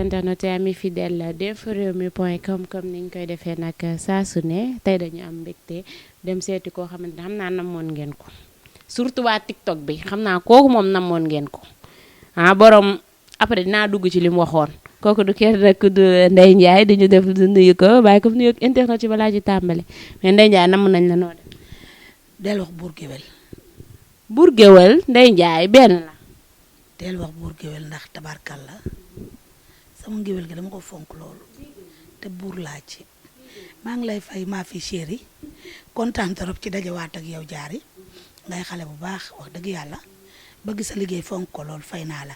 internautes et amis fidèles d'inforewmi.com comme niñ koy defee nag saa su ne tey dañu am mbégte dem seeti koo xamante ne xam naa namoon ngeen ko surtout waa TikTok bi xam naa kooku moom namoon ngeen ko borom après dinaa dugg ci li mu waxoon kooku du kenn rek du Ndeye Ndiaye di ñu def du nuyu ko bàyyi ko nuyu internet ci balaa ji tàmbali mais Ndeye Ndiaye namm nañ la noo def. del wax buur géwél. buur géwél Ndeye Ndiaye benn la. del wax buur géwél ndax tabarkal la sama géwél gi dama ko fonk loolu te buur laa ci maa ngi lay fay maa fi chéri kontaan trop ci dajawaat ak yow jaari ngay xale bu baax wax dëgg yàlla bëgg sa liggéey fonk ko loolu fay naa la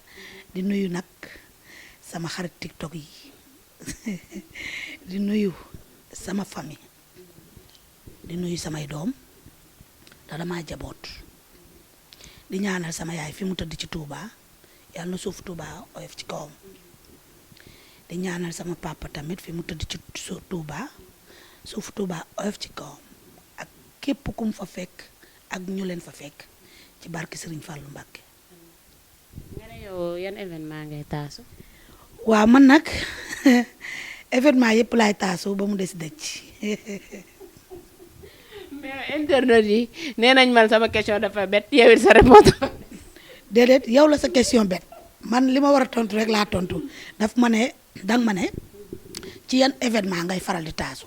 di nuyu nag sama xarit TikTok yi di nuyu sama famille di nuyu samay doom da dama jaboot di ñaanal sama yaay fi mu tëdd ci Touba yàlla na suuf Touba oyof ci kawam di ñaanal sama papa tamit fi mu tëdd ci Touba suuf Touba oyof ci kawam ak képp kum fa fekk ak ñu leen fa fekk ci barke Serigne Fallou Mbacké. nga ne yow yan événement ngay taasu. waaw man nag événement yëpp laay taasu ba mu des dëcc. mais internet yi nee nañ man sama question dafa bett yow it sa réponse. déedéet yow la sa question bett man li ma war a tontu rek laa tontu daf ma ne danga ma ne ci yan événement ngay faral di taasu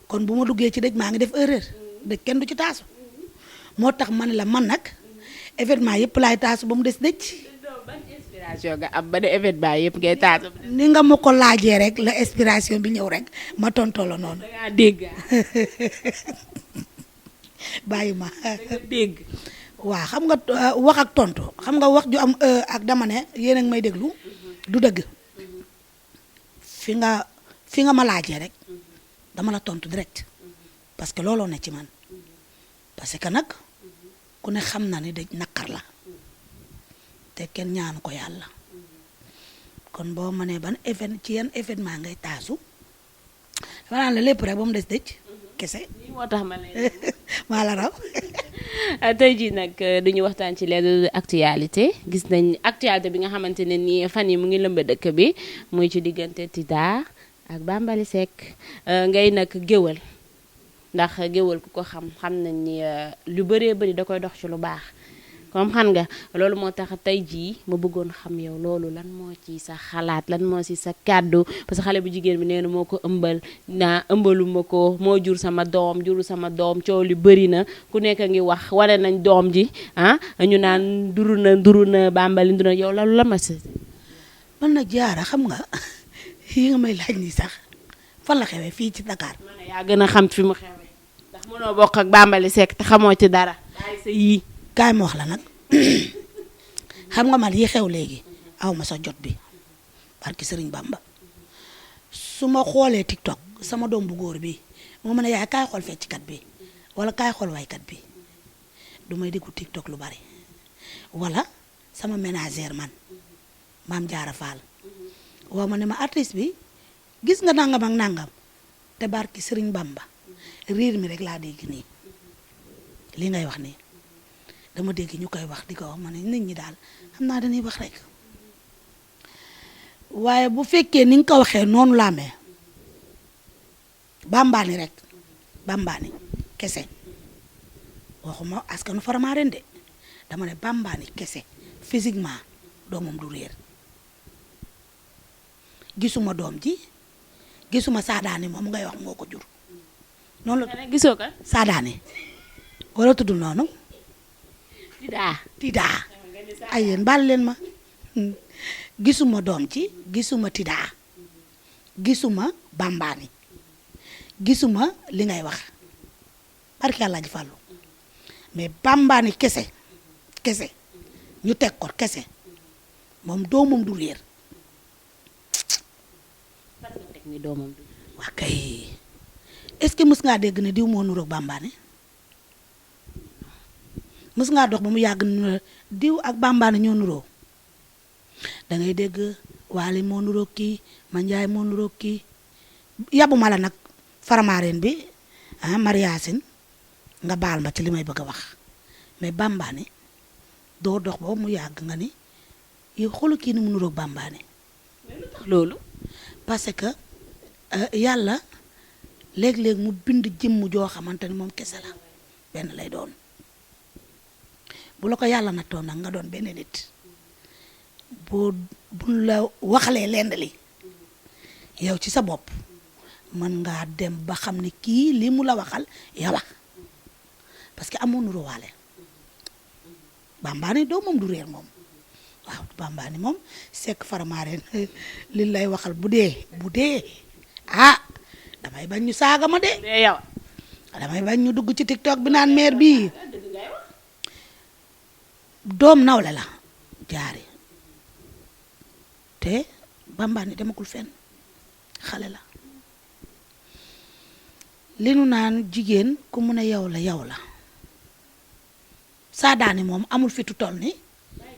kon bu ma duggee ci dëj maa ngi def erreur dëj kenn du ci taasu moo tax ma ne la man nag événement yëpp laay taasu ba mu des dëj. ban inspiration nga am ba ne événement yëpp ngay taasu. ni nga ma ko laajee rek la inspiration bi ñëw rek ma tontoo la noonu. da ngaa dégg. bàyyi ma. da nga dégg. waaw xam nga wax ak tontu xam nga wax ju am ak dama ne yéen a ngi may déglu du dëgg fi nga ma laajee rek dama la tontu direct parce que looloo ne ci man parce que nag ku ne xam na ni dëj naqar la te kenn ñaanu ko yàlla kon boo ma nee ban ci yan événement ngay taasu dafa naan la lépp rek ba mu des dëj kese. lii moo tax ma lay maa la raw. tey jii nag duñu waxtaan ci leen actualité gis nañ actualité bi nga xamante ne nii fan yi mu ngi lëmba dëkk bi muy ci diggante Tida ak Bambaly Seck ngay nag géwël ndax géwël ku ko xam nañ ni lu bëree bëri da koy dox ci lu baax comme xam nga loolu moo tax tey jii ma bëggoon xam yow loolu lan moo ci sa xalaat lan moo ci sa kàddu parce que xale bu jigéen bi nee na moo ko ëmbal naa ëmbaluma ko moo jur sama doom coow li bëri na ku nekk ngi wax wane nañ doom ji ñu naan nduru na Bambaly nduru na yow loolu la ma si. man nag jaara xam nga yi nga may laaj nii sax fan la xewee fii ci Dakar. man yaa gën a xam fi mu xewee ndax mënoo bokk ak Bambaly Seck te xamoo ci dara. daay sa yii. kaay ma wax la nag xam nga man yi xew léegi aw ma sa jot bi barki Sëriñ Bamba su ma xoolee TikTok sama doom bu góor bi moo mën a yaay kaay xool fecckat bi wala kaay xool waykat bi du may déglu TikTok lu bari wala sama ménagère man maam Jaara Faal woo ma ne ma artiste bi gis nga nangam ak nangam te barki Sëriñ Bamba riir mi rek laa dégg nii li ngay wax nii dama dégg ñu koy wax di ko wax ma ne nit ñi daal xam naa dañuy wax rek waaye bu fekkee ni nga ko waxee noonu laa amee Bambaly rek Bambaly kese waxuma askanu Faramareen de dama ne Bambaly kese physiquement doomam du réer gisuma doom ji gisuma Saadaane moom ngay wax moo ko jur noonu la gisoo ko Saadaane wala tuddul noonu Tida ay yéen baal leen ma gisuma doom ci gisuma Tida gisuma Bambaly gisuma li ngay wax barki Yàlla ji fàllu mais Bambaly kese ñu teg ko kese moom doomam du réer waa kay est-ce que mës ngaa dégg ne diw moo nuroog Bambaly mës ngaa dox ba mu yàgg diw ak Bambaly ñoo nuroo da ngay dégg Waly moo nuroog kii Mandiaye moo nuroog kii yabuma la nag Faramareen bi Mariasine nga baal ma ci li may bëgg a wax mais Bambaly doo dox ba mu yàgg nga ni yow xoolal kii ni mu nuroog Bambaly loolu. parce que yàlla léeg-léeg mu bind jëmm joo xamante ni moom kese la benn lay doon bu la ko yàlla nattoon nag nga doon benn nit boo buñ la waxalee lenn li yow ci sa bopp mën ngaa dem ba xam ne kii lii mu la waxal yawa parce que amoon nu ruwaale bambaani doo moom du réer moom waaw bambaani moom sekk faramaareen li lay waxal bu dee damay bañ ñu saaga ma de yow damay bañ ñu dugg ci TikTok bi naan maire bii doom nawle la jaari te bambaani demagul fenn xale la li nu naan jigéen ku mu ne yow la Saadaani moom amul fitu toll ni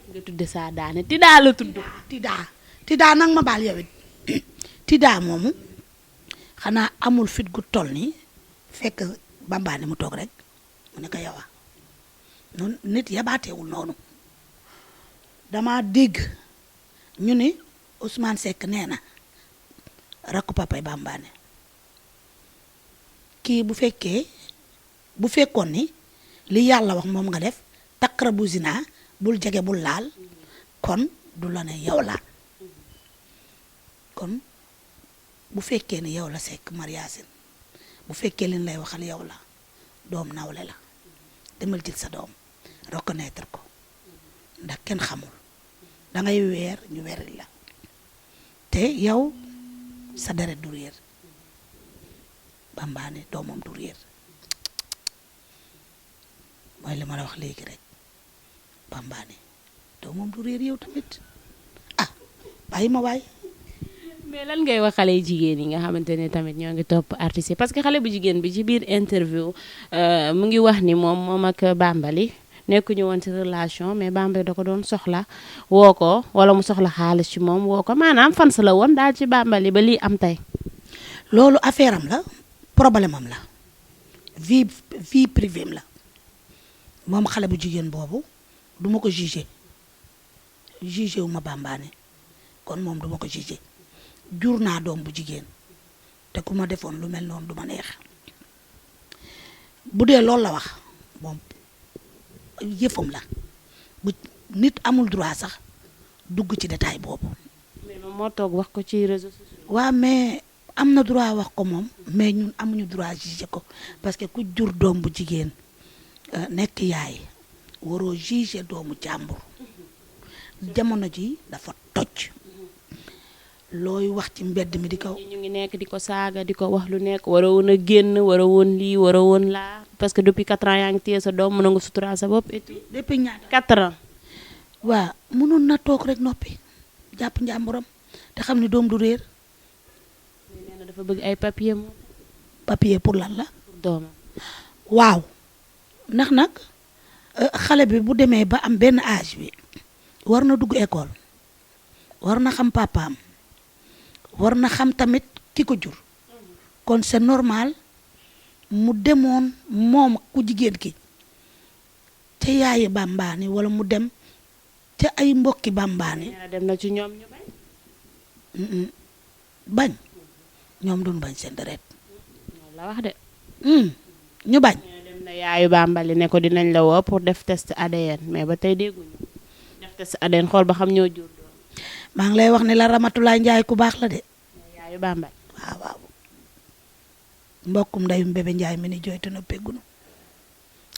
nga tudde Saadaani Tida la tudd. Tida nag ma baal yow it Tida moomu xanaa amul fit gu toll ni fekk bambaani mu toog rek mu ne ko yow noonu nit yabaateewul noonu dama dégg ñu ni Ousmane Seck nee na rakku papay bambaane kii bu fekkoon ni li yàlla wax moom nga def taqrabu zina bul jege bul laal kon du la ne yow la kon bu fekkee ni yow la Seck Mariasin bu fekkee leen lay waxal yow la doom nawle la demal jël sa doom reconnaître ko ndax kenn xamul dangay weer ñu weril la te yow sa deret du réer bambaane doomam du réer mooy li ma la wax léegi rek bambaane doomam du réer yow tamit bàyyi ma waay. mais lan ngay wax xale jigéen yi nga xamante ne tamit ñoo ngi topp artistes yi parce que xale bu jigéen bi ci biir interview mu ngi wax ni moom ak Bambali nekkuñu woon ci relation mais Bambali da ko doon soxla woo ko wala mu soxla xaalis ci moom woo ko maanaam fans la woon daal ci Bambali ba lii am tey. loolu affaire am la problème am la vie privée la moom xale bu jigéen boobu duma ko jugé wu ma bambaane kon moom duma ko jugé jur naa doom bu jigéen te ku ma defoon lu mel noonu du ma neex bu dee loolu la wax moom yëfam la bu nit amul droit sax dugg ci détail boobu. mais moom moo toog wax ko ci réseaux sociaux. waaw mais am na droit wax ko moom mais ñun amuñu droit juger ko parce que ku jur doom bu jigéen nekk yaay waroo juger doomu jàmbur jamono ji dafa toj looy wax ci mbedd mi di ko. ñu ngi nekk di ko saaga di ko wax lu nekk war a woon a génn war a woon lii war a woon laa parce que depuis 4 ans yaa ngi téye sa doom mën nga suturaa sa bopp et tout. depuis ñaata 4 ans. waaw mënoon na toog rek noppi jàpp njàmburam te xam ni doom du réer. nee na dafa bëgg ay papier moom. papier pour lan la. pour doomam. waaw ndax nag xale bi bu demee ba am benn âge bi war na dugg école war na xam papaam war na xam tamit ki ko jur kon c'est normal mu demoon moom ku jigéen ki ca yaayi bambaani wala mu dem ca ay mbokki bambaani. nee na dem na ci ñoom ñu bañ. bañ ñoom duñ bañ seen deret. loolu la wax de. ñu bañ. dem na yaayu Bambali ne ko dinañ la woo pour def test ADN mais ba tey dégguñu def test ADN xool ba xam ñoo jur doom. maa ngi lay wax ne la Ramatulaay Njaay ku baax la de. yaayu Bambali. waaw mbokkum ndeyum bébé Njaay mi ni jooytu na peggunu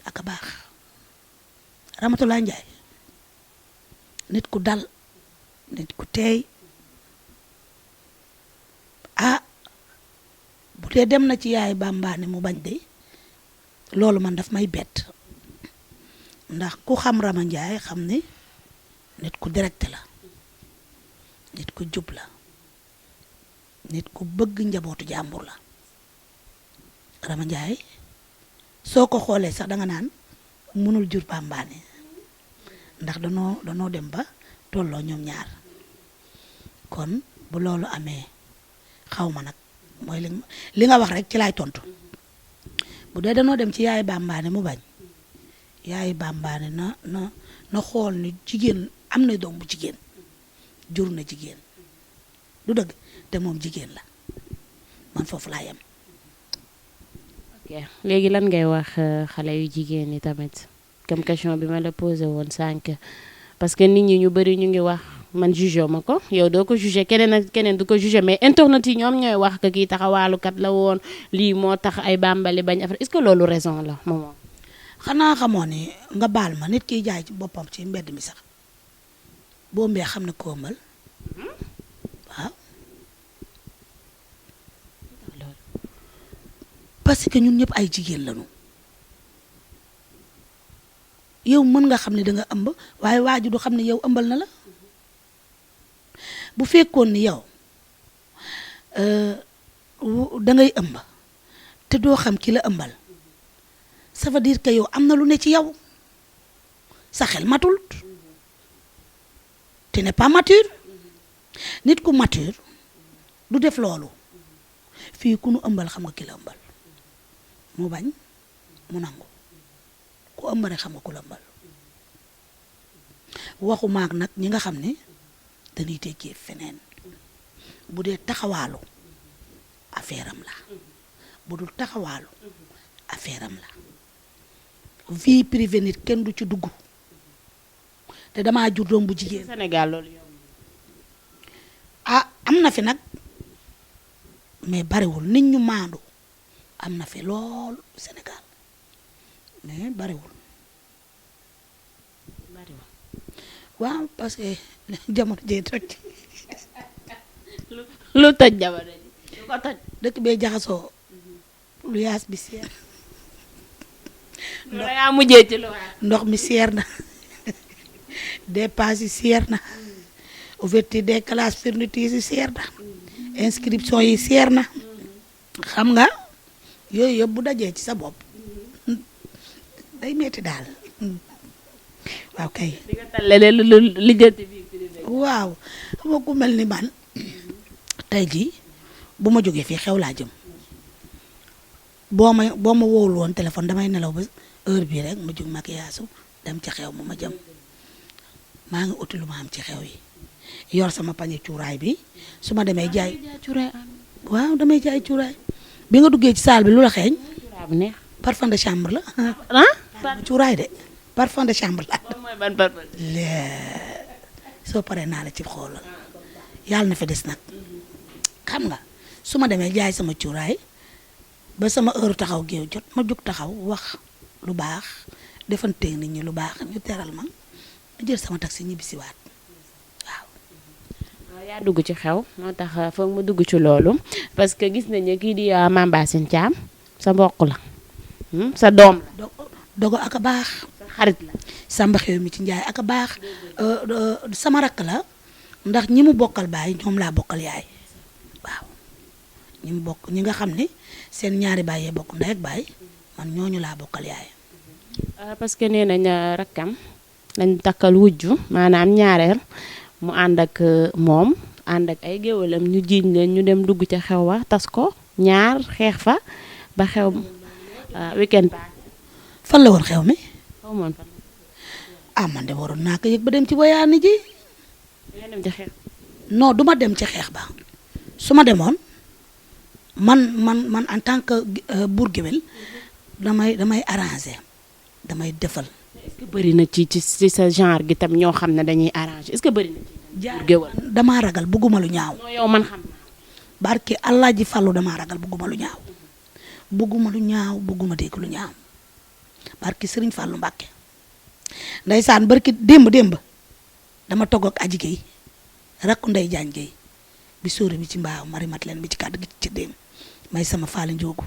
ak a baax Ramatulaay Njaay nit ku dal nit ku teey bu dee dem na ci yaay bambaane mu bañ de loolu man daf may bett ndax ku xam Rama Njaay xam ni nit ku direct la nit ku jub la nit ku bëgg njabootu jàmbur la Rama Njaay soo ko xoolee sax danga naan mënul jur bambaane ndax danoo dem ba tolloo ñoom ñaar kon bu loolu amee xaw ma nag mooy li nga wax rek ci laay tontu bu dee danoo dem ci yaay bambaane mu bañ yaay bambaane na xool ni jigéen am na doom bu jigéen jur na jigéen du dëgg te moom jigéen la man foofu laa yem. ok léegi lan ngay wax xale yu jigéen ñi tamit comme question bi ma la posé woon sànq parce que nit ñi ñu bëri ñu ngi wax man jugé ma ko yow doo ko jugé keneen ak keneen du ko jugé mais internet yi ñoom ñooy wax que kii taxawaalukat la woon lii moo tax ay bàmbali bañ affaire est-ce que loolu raison la moom. xanaa xamoo ni nga baal ma nit kiy jaay ci boppam ci mbedd mi sax boo mbee xam ne ko ëmbal waaw parce que ñun ñëpp ay jigéen lañu yow mën nga xam ne danga ëmb waaye waaju du xam ne yow ëmbal na la bu fekkoon ni yow dangay ëmb te doo xam ki la ëmbal ça veut dire que yow am na lu ne ci yow sa xel matul tu n'es pas mature nit ku mature du def loolu fii ku nu ëmbal xam nga ki la ëmbal mu bañ mu nangu ku ëmb rek xam nga ku la ëmbal waxu maag nag ñi nga xam ne dañuy teggee feneen bu dee taxawaalu affaire am la bu dul taxawaalu affaire am la vie privée nit kenn du ci dugg te damaa jur doom bu jigéen. Sénégal loolu yow. ah am na fi nag mais bariwul nit ñu maandu am na fi lool Sénégal mais bariwul. waaw parce que jamono jee toj. lu toj jamono ji lu ko toj. dëkk bee jaxasoo lu yaas bi seer. loolu yaa mujjee ci lu ndox mi seer na dépense yi seer na ouverture des classes fournitures yi seer na inscription yi seer na xam nga yooyu yëpp bu dajee ci sa bopp day metti daal waaw kay. di nga tal leneen lu lijjanti bi. waaw xam nga ku mel ni man tey jii bu ma jógee fii xew laa jëm boo ma woowul woon téléphone damay nelaw ba heure bii rek ma jóg maquillage dem ci xew ma jëm maa ngi uti lu ma am ci xew yi yor sama pañe cuuraay bi su ma demee jaay. waaw damay jaay cuuraay bi nga duggee ci saal bi lu la xeeñ. parfum de chambre la. cuuraay de parfum de chambre la. mooy ban parfum. soo paree naa la ci xoolal yàlla na fi des nag xam nga su ma demee jaay sama cuuraay ba sama heure taxaw géew jot ma jug taxaw wax lu baax defanteeg nit ñi lu baax ñu teral ma jël sama taxi ñibbisiwaat waaw. yaa dugg ci xew moo tax foog ma dugg ci loolu parce que gis nañu kii di Mame Bassine Thiam sa mbokk la sa doom la. dogo ak a baax. sa xarit la. Samba xew mi ci njaay ak a baax sama rakk la ndax ñi mu bokkal baay ñoom laa bokkal yaay waaw ñi mu bokk ñi nga xam ne seen ñaari baay yee bokk ndey ak baay man ñooñu laa bokkal yaay. parce que nee nañ rakkam dañ takkal wujju maanaam ñaareel mu ànd ak moom ànd ak ay géwalam ñu jiiñ leen ñu dem dugg ca xew wa tas ko ñaar xeex fa ba xew weekend fan la woon xew mi. xew moon fan. man de waroon naa ko yëg ba dem ci bayaani ji. nga dem ci xeex. non du ma dem ci xeex ba su ma demoon man en tant que buur géwél damay arranger damay defal. est-ce que bëri na ci sa genre gi tam ñoo xam ne dañuy arranger est-ce que bëri na ci buur géwél. damaa ragal bëgguma lu ñaaw. non yow man xam naa. barke Allah ji fàllu damaa ragal bëgguma lu ñaaw bëgguma lu ñaaw bëgguma dégg lu ñaaw barke Sëriñ Fàllu Mbàkke ndeysaan barki démb dama togg ak aji Gueye rakku ndey jaañ Gueye bi sóori bi ci mbaaw mari mat leen bi ci kàddu gi ci démb may sama faali njoogu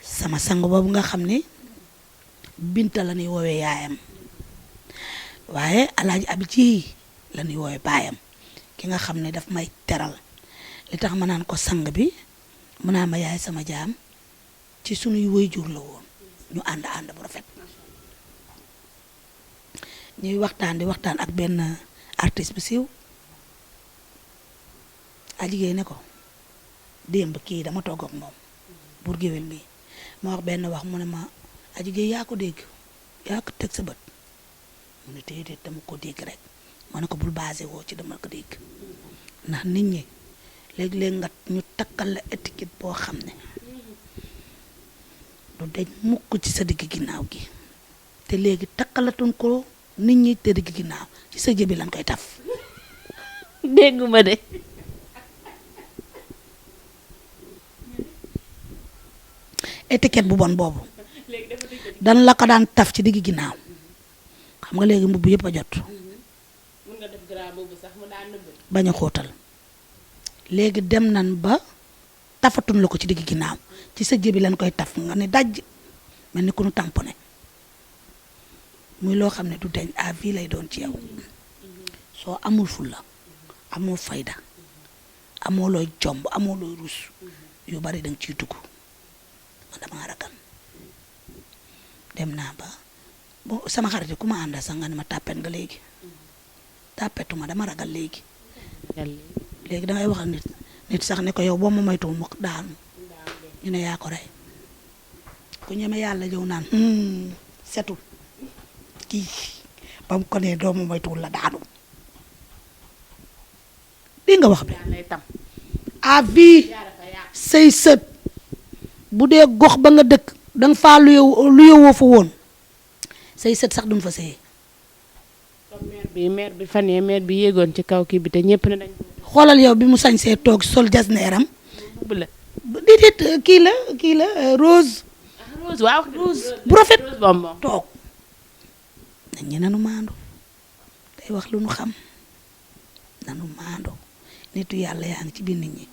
sama sang boobu nga xam ne binta la ñuy woowee yaayam waaye alaaji abi ci la ñuy woowee baayam ki nga xam ne daf may teral li tax ma naan ko sang bi mu naa ma yaay sama jaam ci sunuy waajur la woon ñu ànd bu rafet ñuy waxtaan ak benn artiste bu siiw aji Gueye ne ko démb kii dama togg ak moom buur géwél mi ma wax benn wax mu ne ma aji Gueye yaa ko dégg yaa ko teg sa bët mu ne déedéet dama ko dégg rek ma ne ko bul basé woo ci dama ko dégg ndax nit ñi léeg-léeg nga ñu takkal la étiquette boo xam ne du deñ mukk ci sa digg ginnaaw gi te léegi takkalatuñ ko nit ñi te digg ginnaaw ci sa jëbi lañ koy taf dégguma de. étiquette bu bon boobu dan la ko daan taf ci digg ginnaaw xam nga léegi mbubb yëpp a jot mun nga def grand boobu sax mu daan nëbb. bañ a xóotal léegi dem nan ba tafatuñ la ko ci digg ginnaaw ci sa jëbi lañ koy taf nga ne daj mel ni ku nu tamponné muy loo xam ne du deñ à vie lay doon ci yow soo amul fulla amoo fayda amoo looy jomb amoo looy rus yu bari danga ciy dugg man dama ragal dem naa ba bon sama xarit yi ku ma àndal sax nga ne ma tàppet nga léegi tàppetuma dama ragal léegi léegi dangay wax ak nit sax ne ko yow boo ma moytuwul mu daanu ñu ne yaa ko rey ku ñeme yàlla ñëw naan setul kii ba mu ko nee doo ma moytuwul la daanu dégg nga wax bi à vie say sët bu dee gox ba nga dëkk danga faa lu yowoo fa woon say sët sax duñ fa sëyee comme maire bi fan yee maire bi yéegoon ci kaw kii bi te ñëpp ne dañ xoolal yow bi mu sañsee toog sol jasneeram bu la déedéet kii la rose rose waaw bu rafet rose bonbon toog nañ ñi nanu maandu day wax lu nu xam nanu maandu nitu yàlla yaa ngi ci biir nit ñi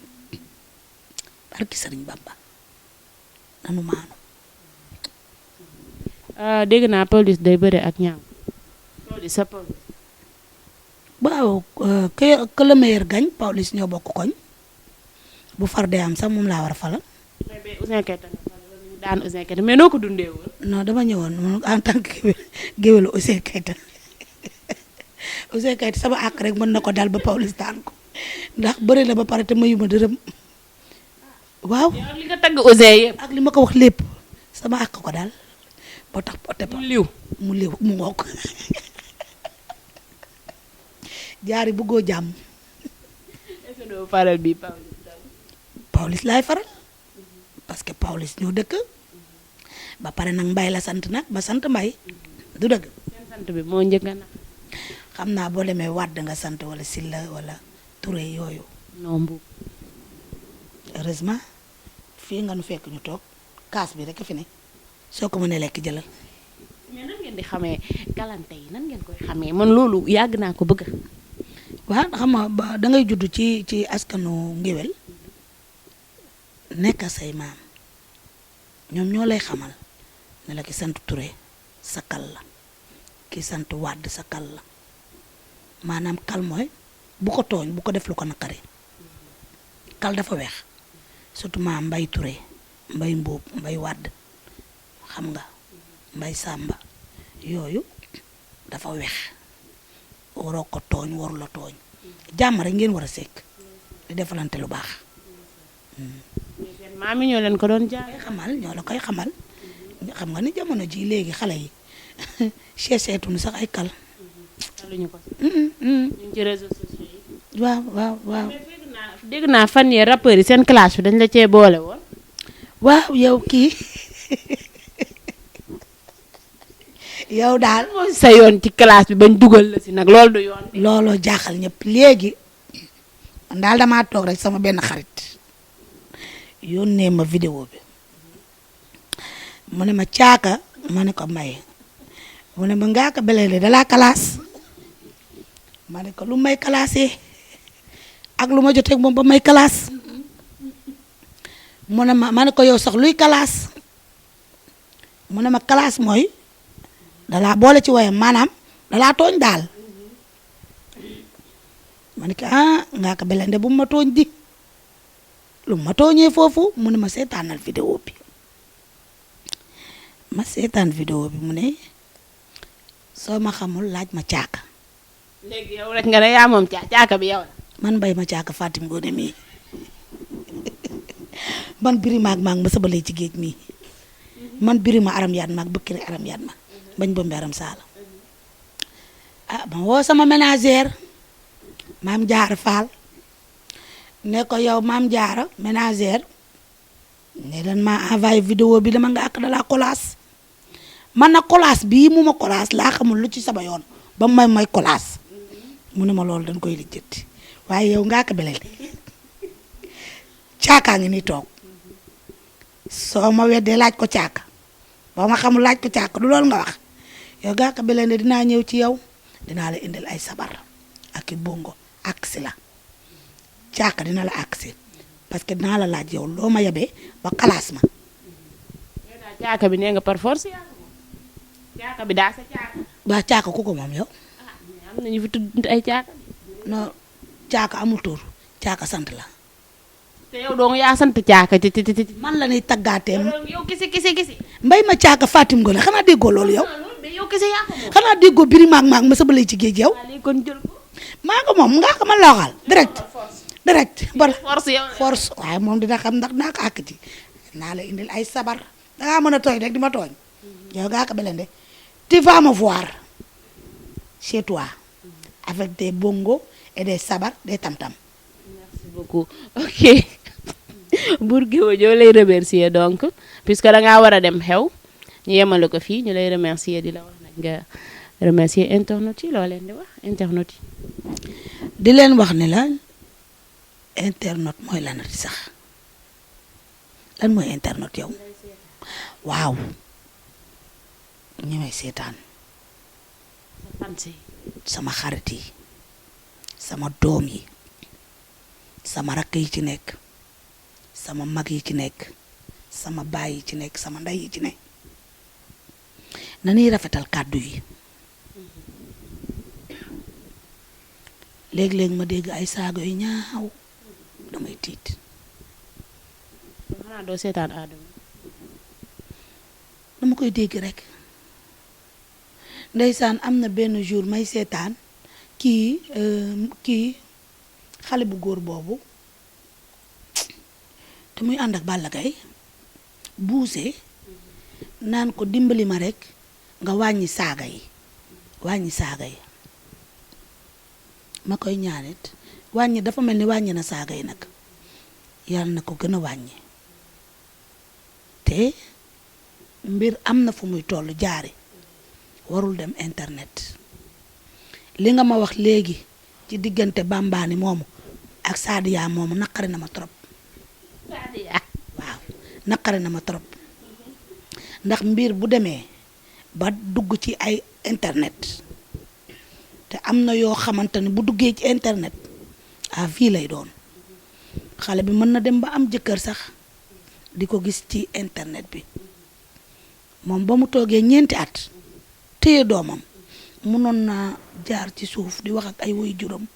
barki Sëriñ Bamba nanu maandu dégg naa Pawlish day bëre ak ñaaw Pawlish sa Pawlish waaw que le meilleur gagne Pawlish ñoo bokk koñ bu far dee am sax moom laa war a falal mais Ouzin Keita daan Ouzin Keita mais noo ko dundee woon non dama ñëwoon en tant que géwélu Ouzin Keita Ouzin Keita sama àq rek mën na ko dal ba Pawlish daan ko ndax bëri la ba pare te mayuma dërëm waaw yow li nga tagg Ouzin yëpp ak li ma ko wax lépp sama àq ko daal boo tax pote mu liw mu ngoog jaari bëggoo jàmm est-ce que doo faral bi Pawlish laay faral parce que Pawlish ñoo dëkk ba pare nag mbay la sant nag ba sant mbay du dëgg seen sant bi moo njëkk na xam naa boo demee Wàdd nga sant wala Silla wala Touré yooyu non mbuub heureusement fii nga nu fekk ñu toog kaas bi rek a fi ne soo ko mënee lekk jëlal mais nan ngeen di xamee galante yi nan ngeen koy xamee man loolu yàgg naa ko bëgg waaw xam nga da ngay judd ci askanu ngéwél nekk say maam ñoom ñoo lay xamal ne la ki sant Touré sa kal la ki sant Wàdd sa kal la maanaam kal mooy bu ko tooñ bu ko def lu ko naqari kal dafa weex surtout maam Mbay Touré Mbay Mbuub Mbay Wàdd xam nga Mbay Sàmba yooyu dafa weex waroo ko tooñ waru la tooñ jàmm rek ngeen war a sekk di defalante lu baax maam yi ñoo leen ko doon jaay xamal ñoo la koy xamal xam nga ni jamono ji léegi xale yi seetuñu sax ay kal taluñu ko ñu ngi ci réseaux sociaux yi waaw dégg naa fan yee rappeurs yi seen classe bi dañ la cee boole woon waaw yow kii yow daal mooy sa yoon ci classe bi bañ dugal la si nag loolu du yoon looloo jaaxal ñëpp léegi man daal damaa toog rek sama benn xarit yónnee ma vidéo bi mu ne ma caaka ma ne ko may mu ne ma ngaaka beleele dalaa kalaas ma ne ko lu may kalaasee ak lu ma jotee moom ba may kalaas mu ne ma ne ko yow sax luy kalaas mu ne ma kalaas mooy dalaa boole ci woyam maanaam dalaa tooñ daal ma ne ko ngaaka belende bu ma tooñ di lu ma tooñee foofu mu ne ma seetaanal vidéo bi ma seetaan vidéo bi mu ne soo ma xamul laaj ma caaka léegi yow rek nga ne yaa moom caaka bi yow la man mbay ma caaka Fatim Ngoone mii man biri maag ma sabalee ci géej mii man biri ma aram yaat maag bëkkiri aram yaat ma bañ bombe aram saala ma woo sama ménagère maam jaar faal ne ko yow maam jaara ménagère ne dan ma envoyé vidéo bi dama nga ak da la kolaas man na kolaas bii mu ma kolaas laa xamul lu ci sama yoon ba may kolaas mu ne ma loolu dañ koy lijjanti waaye yow ngaa ko belel caakaa ngi ni toog soo ma weddee laaj ko caaka boo ma xamul laaj ko caaka du loolu nga wax yow ngaa ko belel ne dinaa ñëw ci yow dinaa la indil ay sabar ak i bongo aksi la caaka dina la aksi parce que dinaa la laaj yow loo ma yebee ba kalaas ma caaka bi nee nga par force caaka bi daa sa caaka. waa caaka ku ko moom yow. am nañu fi tudd ay caaka. non caaka amul tur caaka sant la. te yow dong yaa sant caaka ci. man la ñuy taggaatee. yow kisi. mbay ma caaka Fatim Ngone xanaa déggoo loolu yow. yow kisi yaa ko moom. xanaa déggoo biri maag ma sa balay ci géej yow. kon jël ko. maa ko moom ngaa ko man la waxal direct. bala force yow force waaye moom dina xam ndax naa ko àkk ci naa la indil ay sabar dangaa mën a tooñ rek di ma tooñ yow ngaa ko belende tu vas me voir chez toi avec des bongos et des sabar des tam-tam. Merci beaucoup ok Bour Gueweul ñoo lay remercier donc puisque da ngaa war a dem xew ñu yemale ko fii ñu lay remercier di la wax nag nga remercier internautes yi loo leen di wax internautes yi. di leen wax ne la internet mooy lanati sax lan mooy internet yow waaw ñi may seetaan sama xarit yi sama doom yi sama rakk yi ci nekk sama mag yi ci nekk sama baay yi ci nekk sama ndey yi ci nekk nañuy rafetal kàddu yi léeg-léeg ma dégg ay saago yu ñaaw damay tiit. xanaa doo seetaan Adama. dama koy dégg rek ndeysaan am na benn jour may seetaan kii xale bu góor boobu te muy ànd ak Balla Gaye buuse naan ko dimbali ma rek nga wàññi saaga yi ma koy ñaanit wàññi dafa mel ni wàññi na saaga yi nag yàlla na ko gën a wàññi te mbir am na fu muy toll jaari warul dem internet li nga ma wax léegi ci diggante Bambaani moomu ak Sadia moomu naqari na ma trop. Sadia waaw naqari na ma trop ndax mbir bu demee ba dugg ci ay internet te am na yoo xamante ne bu duggee ci internet fii lay doon xale bi mën na dem ba am jëkkër sax di ko gis ci internet bi moom ba mu toogee ñeenti at téye doomam mënoon naa jaar ci suuf di wax ak ay waajuram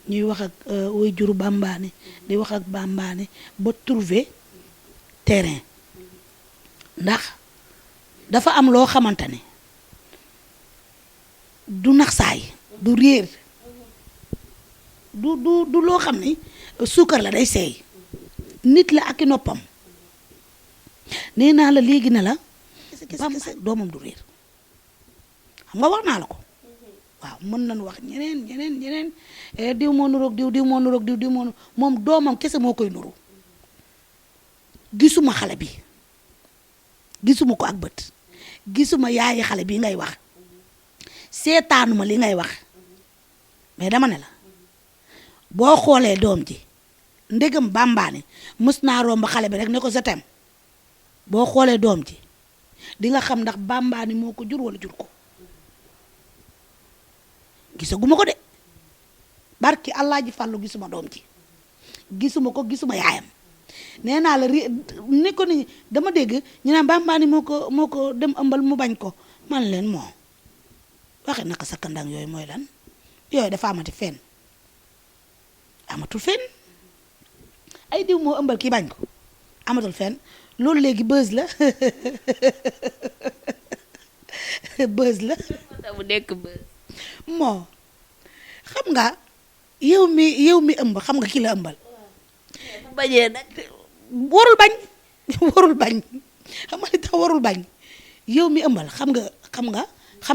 ñuy wax ak waajuru Bambaani di wax ak Bambaani ba trouver terrain ndax dafa am loo xamante ne du nax saay du réer du loo xam ni suukar la day seey nit la ak i noppam nee naa la léegi ne la Bamba doomam du réer xam nga wax naa la ko waaw mën nañu wax ñeneen diw moo nuroog diw moo nuroog diw moo moom doomam kese moo koy nuru gisuma xale bi gisuma ko ak bët gisuma yaayi xale bi ngay wax seetaanuma li ngay wax mais dama ne la boo xoolee doom ji ndegam Bambaani mës naa romb xale bi rek ne ko sa tem boo xoolee doom ji di nga xam ndax Bambaani moo ko jur wala jur ko gisaguma ko de barki Allah ji fàllu gisuma doom ji gisuma ko gisuma yaayam nee naa la ni ko ni dama dégg ñu naan Bambaani moo ko dem ëmbal mu bañ ko man leen moo waxe naka sa kandang yooyu mooy lan yooyu dafa amati fenn amatul fenn ay diw moo ëmbal kii bañ ko amatul fenn loolu léegi buzz la buzz la bu nekk buzz moo xam nga yow mi ëmb xam nga ki la ëmbal bu bañee nag warul bañ xam nga li tax warul bañ yow mi ëmbal xam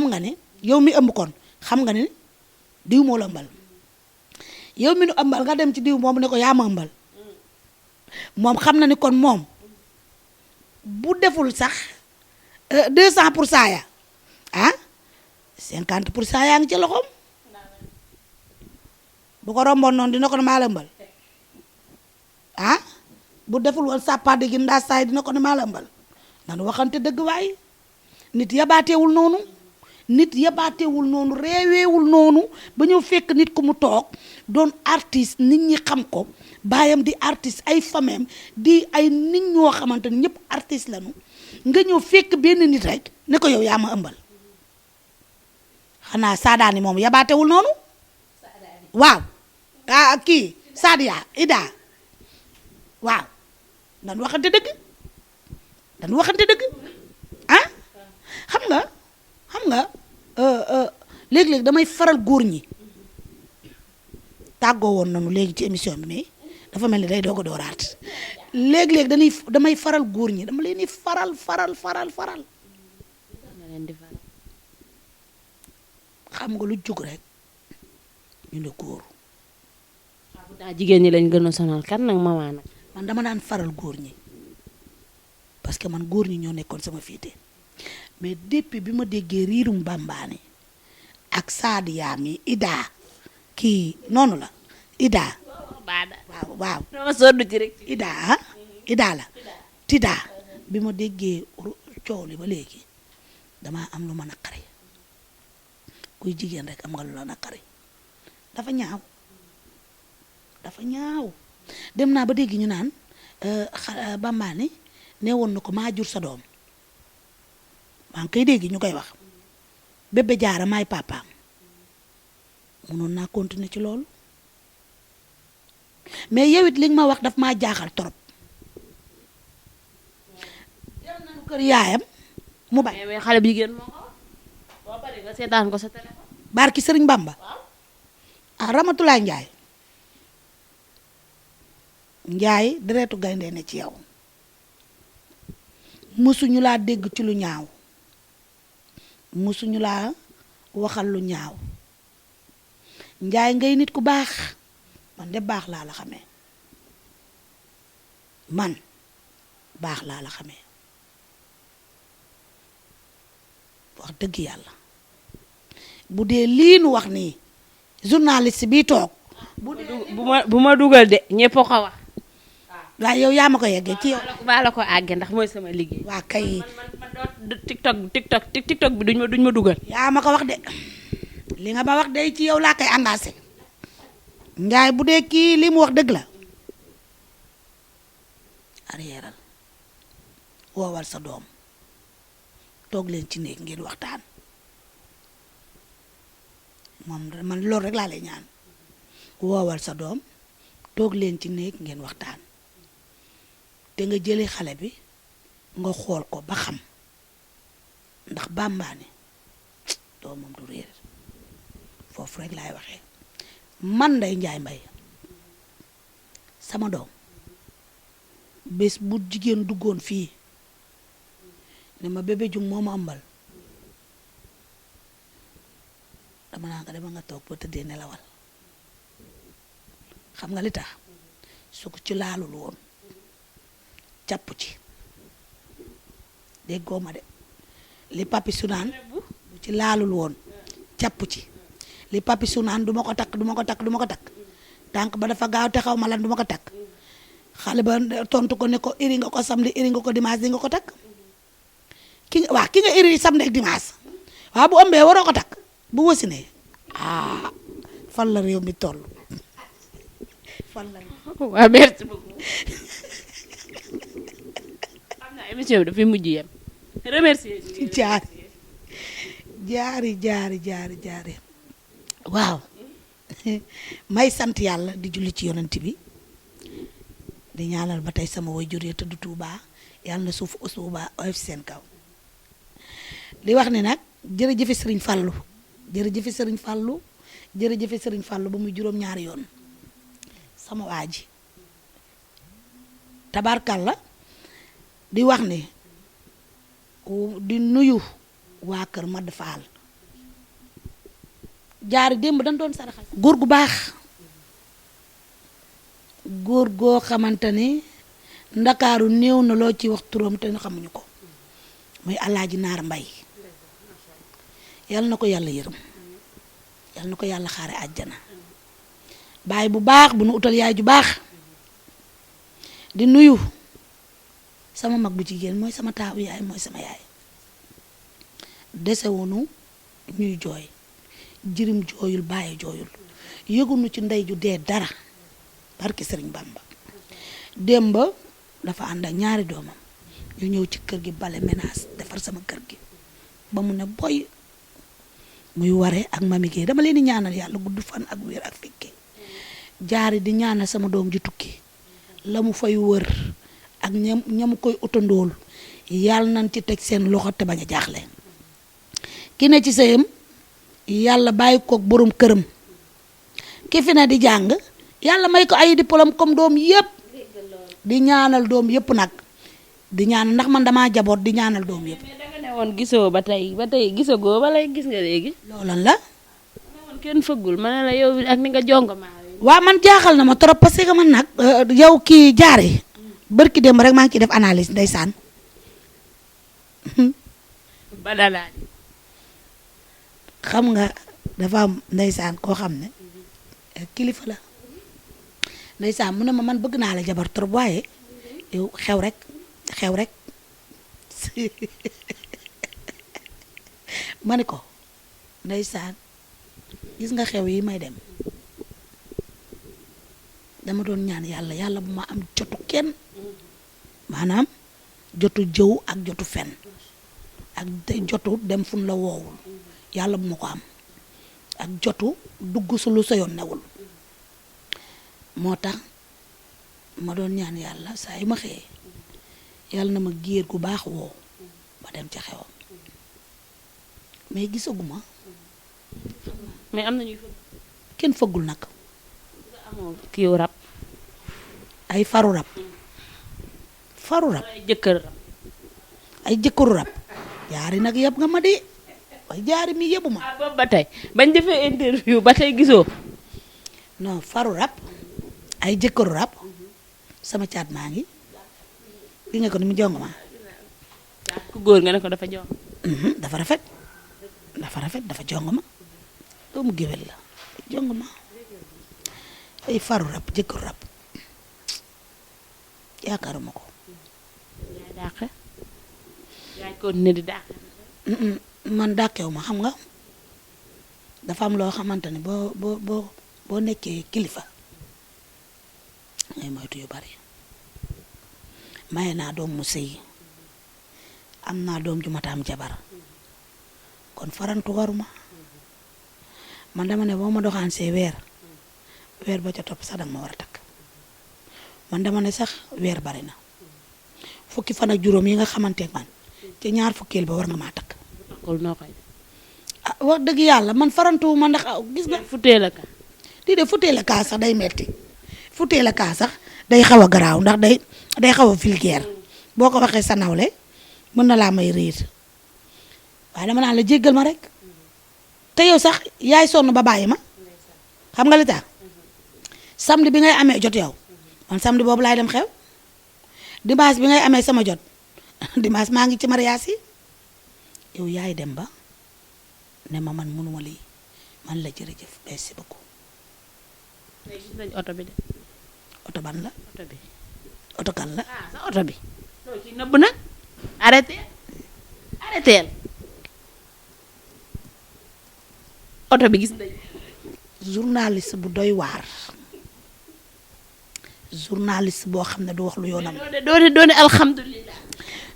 nga ne yow mi ëmb kon xam nga ne diw moo la ëmbal yow mi nu ëmbal nga dem ci diw moom ne ko yaa ma ëmbal moom xam na ni kon moom bu deful sax 200% ya 50% yaa ngi ci loxoom bu ko romboon noonu dina ko ne maa la ëmbal bu deful woon sàppaade gi ndaa saay dina ko ne maa la ëmbal nan waxante dëgg waay nit yabaatewul noonu réeweewul noonu ba ñëw fekk nit ku mu toog doon artiste nit ñi xam ko baayam di artiste ay fameem di ay nit ñoo xamante ni ñëpp artiste lañu nga ñëw fekk benn nit rek ne ko yow yaa ma ëmbal xanaa saadaani moom yabaatewul noonu waaw kii Sadia Ida waaw dan waxante dëgg xam nga léeg-léeg damay faral góor ñi tàggoo woon nañu léegi ci émission bi mais dafa mel ni day doog a dooraat léeg-léeg damay faral góor ñi dama leen di faral xam nga lu jug rek ñu ne góor daa jigéen ñi lañ gën a sonal kan nag maman nag man dama daan faral góor ñi parce que man góor ñi ñoo nekkoon sama féete mais depuis bi ma déggee riirum bambaane ak Sadia mi Ida kii noonu la Ida waaw dama sonn ci rek Ida la Tida bi ma déggee coow li ba léegi dama am lu ma naqari kuy jigéen rek am nga lu la naqari dafa ñaaw dem naa ba dégg ñu naan bambaane nee woon na ko maa jur sa doom maa ngi koy dégg ñu koy wax bébé jaara maay papaam mënoon naa continuer ci loolu mais yow it li nga ma wax daf maa jaaxal trop dem nañu kër yaayam mu bay mais xale bi jigéen moo ko boo paree nga seetaan ko sa téléphone barki sëriñ Bamba Ramatulaay Njaay deretu gaynde ne ci yow mësuñu laa dégg ci lu ñaaw mësuñu laa waxal lu ñaaw Njaay ngay nit ku baax man de baax laa la xamee wax dëgg yàlla bu dee lii nu wax nii journaliste bi toog bu ma dugal de ñëpp ko wax waaw yow yaa ma ko yeggee ci yow maa la ko àggee ndax mooy sama liggéey waa kay man tiktok bi duñ ma dugal yaa ma ko wax de li nga ma wax de ci yow laa koy engagé Njaay bu dee kii li mu wax dëgg la arrièreal woowal sa doom toog leen ci néeg ngeen waxtaan moom man loolu rek laa lay ñaan woowal sa doom toog leen ci néeg ngeen waxtaan te nga jëlee xale bi nga xool ko ba xam ndax bambaane doomam du réer foofu rek laay waxee man Ndeye Ndiaye Mbaye sama doom bés bu jigéen duggoon fii ne ma bébé jum moo ma ëmbal dama naa nga dama nga toog ba tëddee nelawal xam nga li tax su ko ci laalul woon jàpp ci déggoo ma de li papi su naan bu ci laalul woon jàpp ci li papi su naan du ma ko takk tànk ba dafa gaaw te xaw ma lan du ma ko takk xale ba tontu ko ne ko iri nga ko samedi iri nga ko dimanche di nga ko takk ki nga iri samedi ak dimanche waaw bu ëmbee waroo ko takk bu wasinee fan la réew mi toll fan la waaw merci beaucoup xam naa émission bi dafay mujj yem remercier jaari waaw may sant yàlla di julli ci yonent bi di ñaanal ba tey sama waajur ya tëdd Tuuba yàlla na suuf Tuuba oyof seen kaw di wax ne nag jërëjëfe sëriñ Fàllu jërëjëfe sëriñ Fàllu ba muy juróom-ñaari yoon sama waa ji tabarkalla di wax ne di nuyu waa kër Mad Faal jaari démb dañ doon saraxal góor gu baax góor goo xamante ni ndakaaru néew na loo ci wax turam te xamuñu ko muy Alaaji Naar Mbay yal na ko yàlla yërëm yal na ko yàlla xaare àjjana baay bu baax bu nu utal yaay ju baax di nuyu sama mag bu jigéen mooy sama taawu yaay mooy sama yaay desewunu ñuy jooy jirim jooyul bàyyi jooyul yëgunu ci ndey ju dee dara barki Sëriñ Bamba démb dafa ànd ak ñaari doomam ñu ñëw ci kër gi bale ménage defar sama kër gi ba mu ne boy muy waree ak mami Guèye dama leen di ñaanal yàlla gudd fan ak wér ak fekke jaari di ñaanal sama doom ji tukki la mu fay wër ak ñamu koy utandool yàlla nañ ci teg seen loxo te bañ a jaaxle ki ne ci sëyam yàlla bàyyi koog borom këram ki fi ne di jàng yàlla may ko ay diplôme comme doom yépp di ñaanal doom yépp nag di ñaanal ndax man damaa jaboot di ñaanal doom yépp. mais danga ne woon gisoo ba tey gisagoo ba lay gis nga léegi. loolan la. woon kenn fëggul ma ne la yow ak ni nga jongo maa waaw man jaaxal na ma trop parce que man nag yow kii jaare bërki dem rek maa ngi ciy def analyse ndeysaan ba dalaat xam nga dafa am ndeysaan koo xam ne kilifa la ndeysaan mu ne ma man bëgg naa la jabar trop waaye yow xew rek ma ne ko ndeysaan gis nga xew yi may dem dama doon ñaan yàlla bu ma am jotu kenn maanaam jotu jëw ak jotu fen ak jotu dem fun la woowul yàlla bu ma ko am ak jotu dugg su lu sa yoon newul moo tax ma doon ñaan yàlla saa yu ma xëyee yàlla na ma géer gu baax woo ma dem ca xewam mais gisaguma mais am na ñuy fëgg kenn fëggul nag nga amoo kii rab ay faru rab ay jëkkër rab ay jëkkëru rab jaari nag yëpp nga ma di waaye jaari mi yëbu ma boobu ba tey bañ defee interview ba tey gisoo non faru rab ay jëkkëru rab sama caat maa ngi gi nga ko ni mu jong ma ku góor nga ne ko dafa jong dafa rafet dafa jong ma doomu géwél la jong ma ay faru rab jëkkëru rab yaakaaruma ko yaay dàqe yaay continuer di dàqe man dàqewu ma xam nga dafa am loo xamante ne boo nekkee kilifa ngay moytu yu bari maye naa doom mu sëy am naa doom ju mata am jabar kon farantu waruma man dama ne boo ma doxaan see weer ba ca topp sax danga ma war a takk man dama ne sax weer bari na fukki fan ak juróom yi nga xamante man te ñaar fukkeel ba war nga maa takk ah wax dëgg yàlla man farantu ma ndax gis nga futee la ka lii de futee la kaa sax day metti futee la kaa sax day xaw a garaaw ndax day xaw a vulgaire boo ko waxee sa nawle mën na laa may riir waaye dama naan la jéggal ma rek te yow sax yaay sonn ba bàyyi ma xam nga li tax samedi bi ngay amee jot yow man samedi boobu laay dem xew dimanche bi ngay amee sama jot dimanche maa ngi ci mariage yi yow yaay dem ba ne ma man mënuma lii man la jërëjëf merci beaucoup. gis nañ oto bi de. oto ban la. oto bi. oto kan la. ah sa oto bi. loo ci nëbb nag. arrêté oto bi gis nañ. journaliste bu doy waar. journaliste boo xam ne du wax lu yoonam. doone alhamdulilah.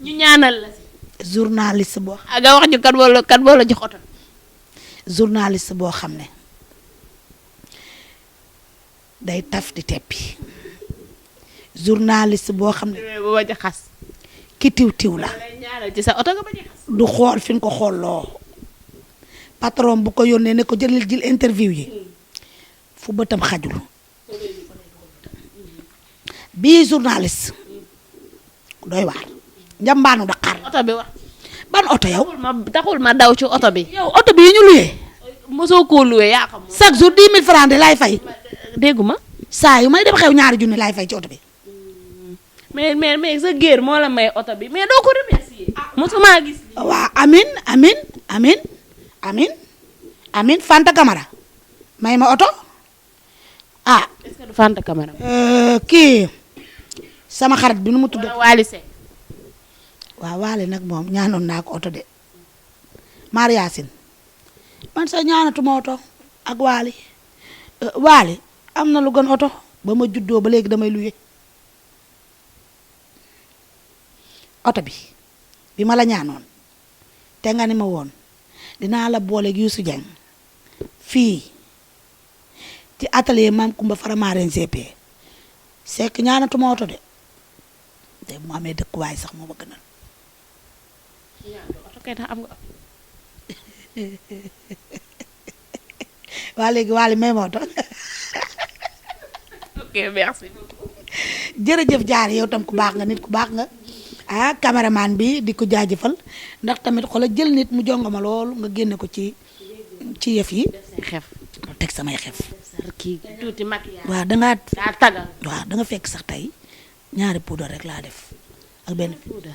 ñu ñaanal la si. journaliste boo. nga wax ñu kan moo la jox oto. journaliste boo xam ne day taf di teppi journaliste boo xam ne bu ma ci xas ki tiw la lay ñaanal ci sa oto nga ba ci xas du xool fi nga ko xooloo patron bu ko yónnee ne ko jël interview yi fu bëtam xajul bii journaliste doy waar njambaanu Dakar oto bi wax ban oto yow taxul ma daw ci oto bi yow oto bi yi ñu luyee mosoo koo luwee yaa xam chaque jour 10 000 francs de laay fay dégguma saa yu may dem xew ñaari junni laay fay ci oto bi. mais sa géer moo la may oto bi mais doo ko remercier. mosuma gis. waaw amin Fanta Camara may ma oto ah. est-ce que du Fanta Camara. kii sama xarit bi nu mu tudd. wala Waly Seck. waaw Waly nag moom ñaanoon naa ko oto de Mariasin man sa ñaanatuma oto ak Waly Waly am na lu gën oto ba ma juddoo ba léegi damay luye oto bi ma la ñaanoon te nga ni ma woon dinaa la booleeg Youssou Dieng fii ci atelier Mame Coumba Faramaren GP Seck ñaanatuma oto de mu amee dëkkuwaay sax moo ma gënal. oto kay tax am nga. waa léegi Waly may ma oto. ok merci. jërëjëf jaar yow tam ku baax nga nit ku baax nga ah caméraman bi di ko jaajëfal ndax tamit xoolal jël nit mu jonga ma loolu nga génne ko ci yëf yi. xef teg samay xef. kii tuuti maquillage. waaw dangaa daa tagal. waaw da nga fekk sax tey ñaari poudre rek laa def ak benn poudre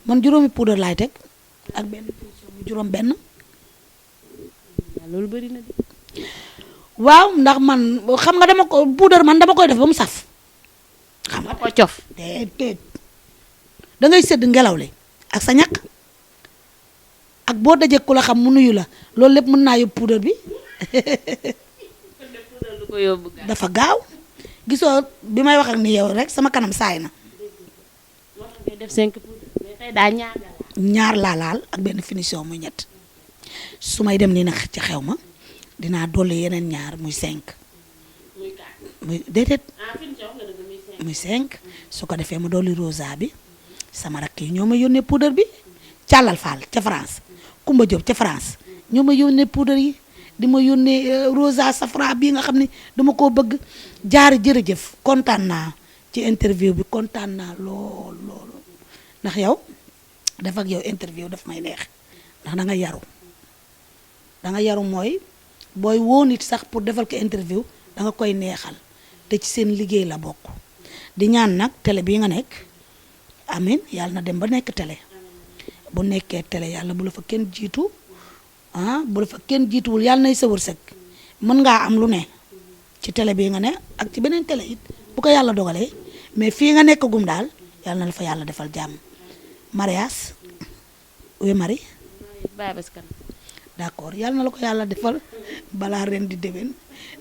man juróomi poudre laay teg ak benn juróom benn. loolu bëri na de. waaw ndax man xam nga dama ko poudre man dama koy def ba mu saf. xam nga ko cof. déedéet da ngay sëdd ngelaw li ak sa ñaq ak boo dajee ku la xam mu nuyu la loolu lépp mën naa yóbbu poudre bi. ko yóbbu dafa gaaw gisoo bi may wax ak ni yow rek sama kanam saay na. moo tax ngay def 5 poudre mais tey daa ñaar laa laal ak benn finition muy ñett su may dem nii nag ci xew ma dinaa dolli yeneen ñaar muy 5. muy déedéet. muy 5 su ko defee ma dolli rosa bi sama rakk yi ñoo ma yónnee poudre bi càllal faal ca France Kumba Diop ca France ñoo ma yónnee poudre yi di ma yónnee rosa safra bii nga xam ne dama koo bëgg jaari jërëjëf kontaan naa ci interview bi kontaan naa lool ndax yow def ak yow interview daf may neex ndax da nga yaru mooy booy woo nit sax pour defal ko interview da nga koy neexal te ci seen liggéey la bokk di ñaan nag télé bii nga nekk amin yàlla na dem ba nekk télé bu nekkee télé yàlla bu la fa kenn jiitu bu la fa kenn jiituwul yàlla nay sa wërsëg mën ngaa am lu ne ci télé bii nga ne ak ci beneen télé it bu ko yàlla dogalee mais fii nga nekk gum daal yàlla na la fa yàlla defal jàmm mariage oui Marie d'accord yàlla na la ko yàlla defal balaa ren di déwén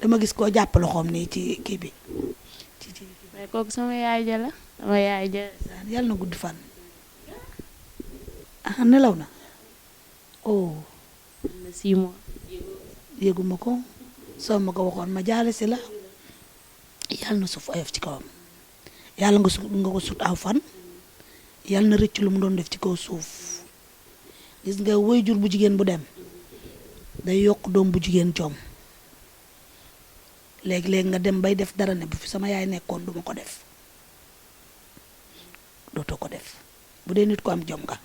dama gis koo jàpp loxoom nii ci kii bi mais kooku sama yaay ja la sama yaay ja. yàlla na gudd fan nelaw na oh. na 6 mois. yëguma ko soo ma ko waxoon ma jaale si la yàlla na suuf oyof ci kawam yàlla nga ko sut aw fan yàlla na rëcc lu mu doon def ci kaw suuf gis nga waajur bu jigéen bu dem day yokk doom bu jigéen jom léegi-léegi nga dem bay def dara ne bu fi sama yaay nekkoon duma ko def dootoo ko def bu dee nit ko am jom nga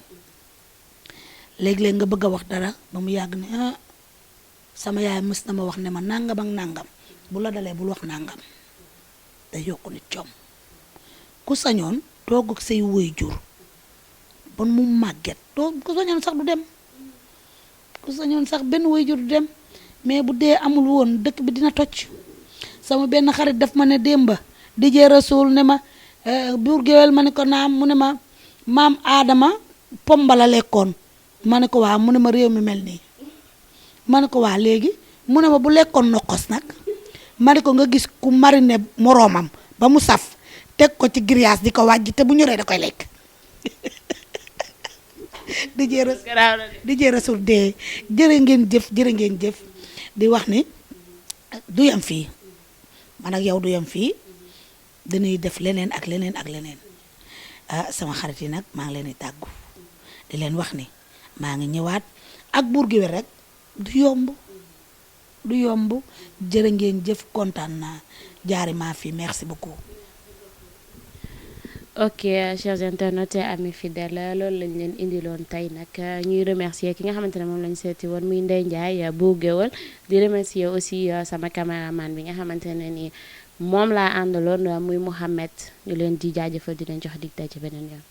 léegi-léegi nga bëgg a wax dara ba mu yàgg ne sama yaay mës na ma wax ne ma nangam ak nangam bu la dalee bul wax nangam day yokk nit jom ku sañoon toog ak say waajur bon mu màgget ku sañoon sax du dem ku sañoon sax benn waajur du dem mais bu dee amul woon dëkk bi dina toj sama benn xarit daf ma ne démba dijee rasul ne ma buur géwél ma ne ko naam mu ne ma maam aadama pomba la lekkoon ma ne ko waa mu ne ma réew mi mel nii ma ne ko waa léegi mu ne ma bu lekkoon nokkos nag ma ne ko nga gis ku mariner moroomam ba mu saf teg ko ci grillage di ko wàjj te bu ñoree da koy lekk dijee rasul dee jërë ngeen jëf di wax ni du yem fii man ak yow du yem fii dañuy def leneen ak leneen ak leneen sama xarit yi nag maa ngi leen di tàggu di leen wax ni maa ngi ñëwaat ak buur gi rek du yomb jërë ngeen jëf kontaan naa jaari maa fi merci beaucoup ok chers internautes et amis fidèles loolu lañ leen indiloon tey nag ñuy remercier ki nga xamante ne moom lañ seeti woon muy Ndeye Ndiaye bu Géwël di remercier aussi sama caméraman bi nga xamante ne ni moom laa àndaloon muy Mouhamed ñu leen di jaajëfal di leen jox dig daje beneen yoon